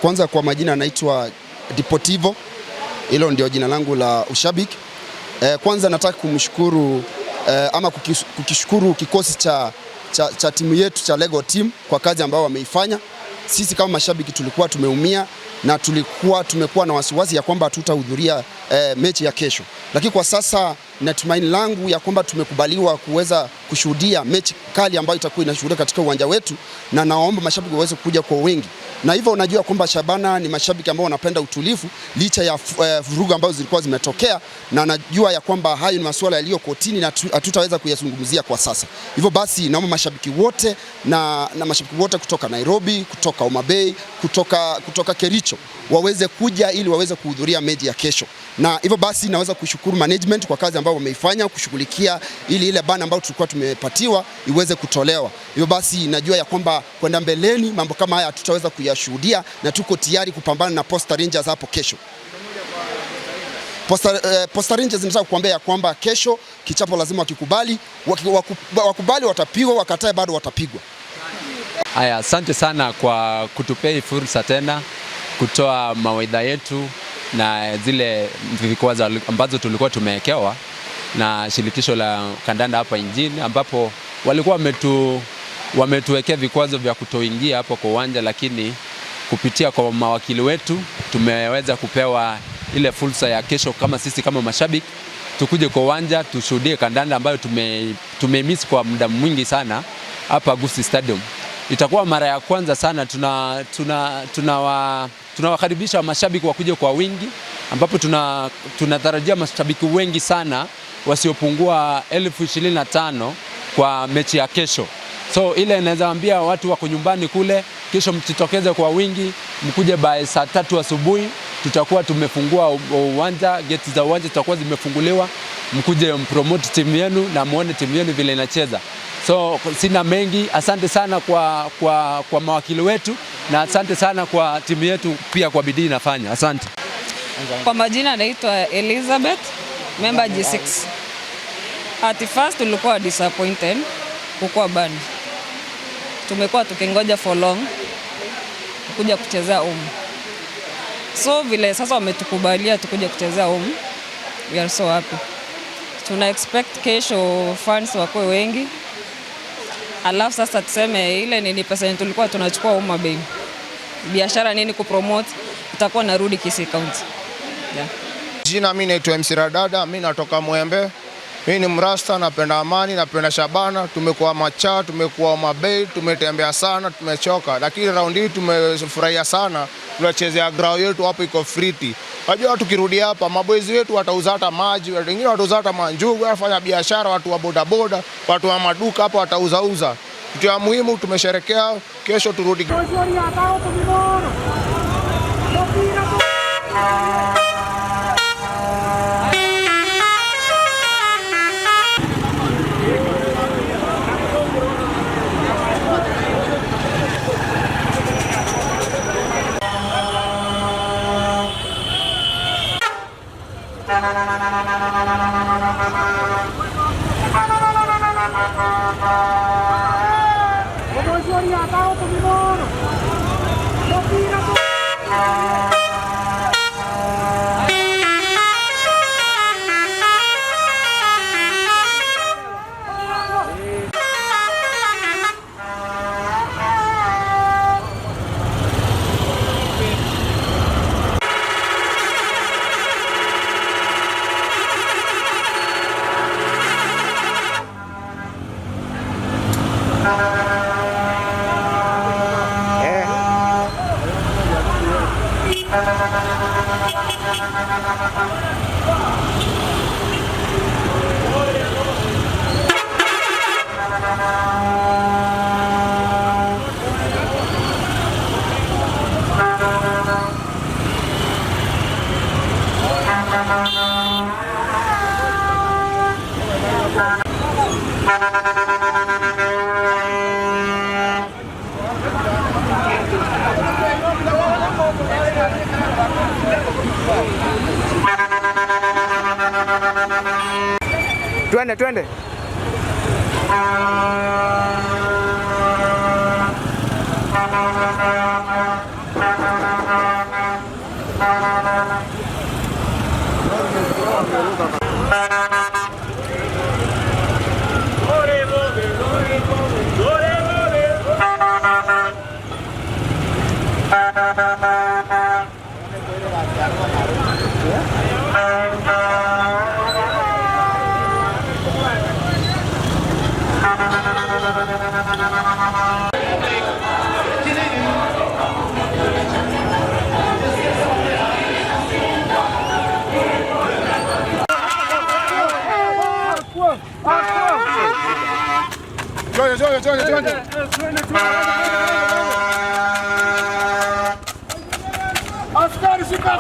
Kwanza kwa majina naitwa Deportivo, hilo ndio jina langu la ushabiki. Kwanza nataka kumshukuru ama kukishukuru kikosi cha timu yetu cha Lego Team kwa kazi ambayo wameifanya. Sisi kama mashabiki tulikuwa tumeumia na tulikuwa tumekuwa na wasiwasi ya kwamba hatutahudhuria mechi ya kesho, lakini kwa sasa natumaini langu ya kwamba tumekubaliwa kuweza kushuhudia mechi kali ambayo itakuwa inashuhudia katika uwanja wetu, na naomba mashabiki waweze kuja kwa wingi. Na hivyo unajua kwamba Shabana ni mashabiki ambao wanapenda utulivu licha ya vurugu ambazo zilikuwa zimetokea, na najua ya kwamba hayo ni masuala yaliyo kotini na hatutaweza kuyazungumzia kwa sasa. Hivyo basi naomba mashabiki wote na mashabiki wote kutoka Nairobi, kutoka Homa Bay, kutoka Kericho waweze kuja ili waweze kuhudhuria mechi ya kesho. Na hivyo basi naweza kushukuru management kwa kazi ambayo wameifanya kushughulikia ili ile bana ambayo tulikuwa tumepatiwa iweze kutolewa. Hivyo basi najua ya kwamba kwenda mbeleni mambo kama haya hatutaweza kuyashuhudia na tuko tayari kupambana na Posta Rangers hapo kesho. Posta Rangers nataka kuambia ya kwamba kesho kichapo lazima wakikubali, wakubali watapigwa, wakatae bado watapigwa. Haya, asante sana kwa kutupea hii fursa tena kutoa mawaidha yetu na zile vikwazo ambazo tulikuwa tumewekewa na shirikisho la kandanda hapa nchini, ambapo walikuwa wametuwekea vikwazo vya kutoingia hapo kwa uwanja, lakini kupitia kwa mawakili wetu tumeweza kupewa ile fursa ya kesho, kama sisi kama mashabiki tukuje kwa uwanja tushuhudie kandanda ambayo tumemiss kwa muda mwingi sana hapa Gusii Stadium. Itakuwa mara ya kwanza sana tunawakaribisha mashabiki wakuje kwa wingi, ambapo tunatarajia mashabiki wengi sana wasiopungua 25,000 kwa mechi ya kesho. So ile naweza ambia watu wako nyumbani kule, kesho mjitokeze kwa wingi, mkuje by saa 3 asubuhi, tutakuwa tumefungua uwanja, geti za uwanja zitakuwa zimefunguliwa, mkuje mpromote timu yenu na muone timu yenu vile inacheza. So sina mengi, asante sana kwa mawakili wetu na asante sana kwa timu yetu pia kwa bidii inafanya. Asante. Kwa majina naitwa Elizabeth, member G6. At first tulikuwa disappointed kukuwa banned. Tumekuwa tukingoja for long kuja kuchezea home. So vile sasa wametukubalia tukuje kuchezea home, we are so happy. Tuna expect kesho fans wakuwe wengi. Alafu sasa tuseme ile nini pesa yenye tulikuwa tunachukua Homa Bay, biashara nini kupromote, itakuwa narudi Kisii County. Yeah. Jina mimi naitwa MC Radada, mimi natoka Mwembe. Mimi ni Mrasta, napenda amani, napenda Shabana. Tumekuwa Macha, tumekuwa Homa Bay, tumetembea sana, tumechoka. Lakini round hii tumefurahia sana. Tunachezea ground yetu hapo iko free. Unajua tukirudi hapa maboezi wetu watauza hata maji, wengine watauza hata manjugu, wanafanya biashara, watu wa bodaboda, watu wa maduka hapo watauzauza. Kitu ya muhimu tumesherekea, kesho turudi. Twende, twende. Twende, twende, twende, twende. Askari shika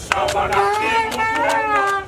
Shabana.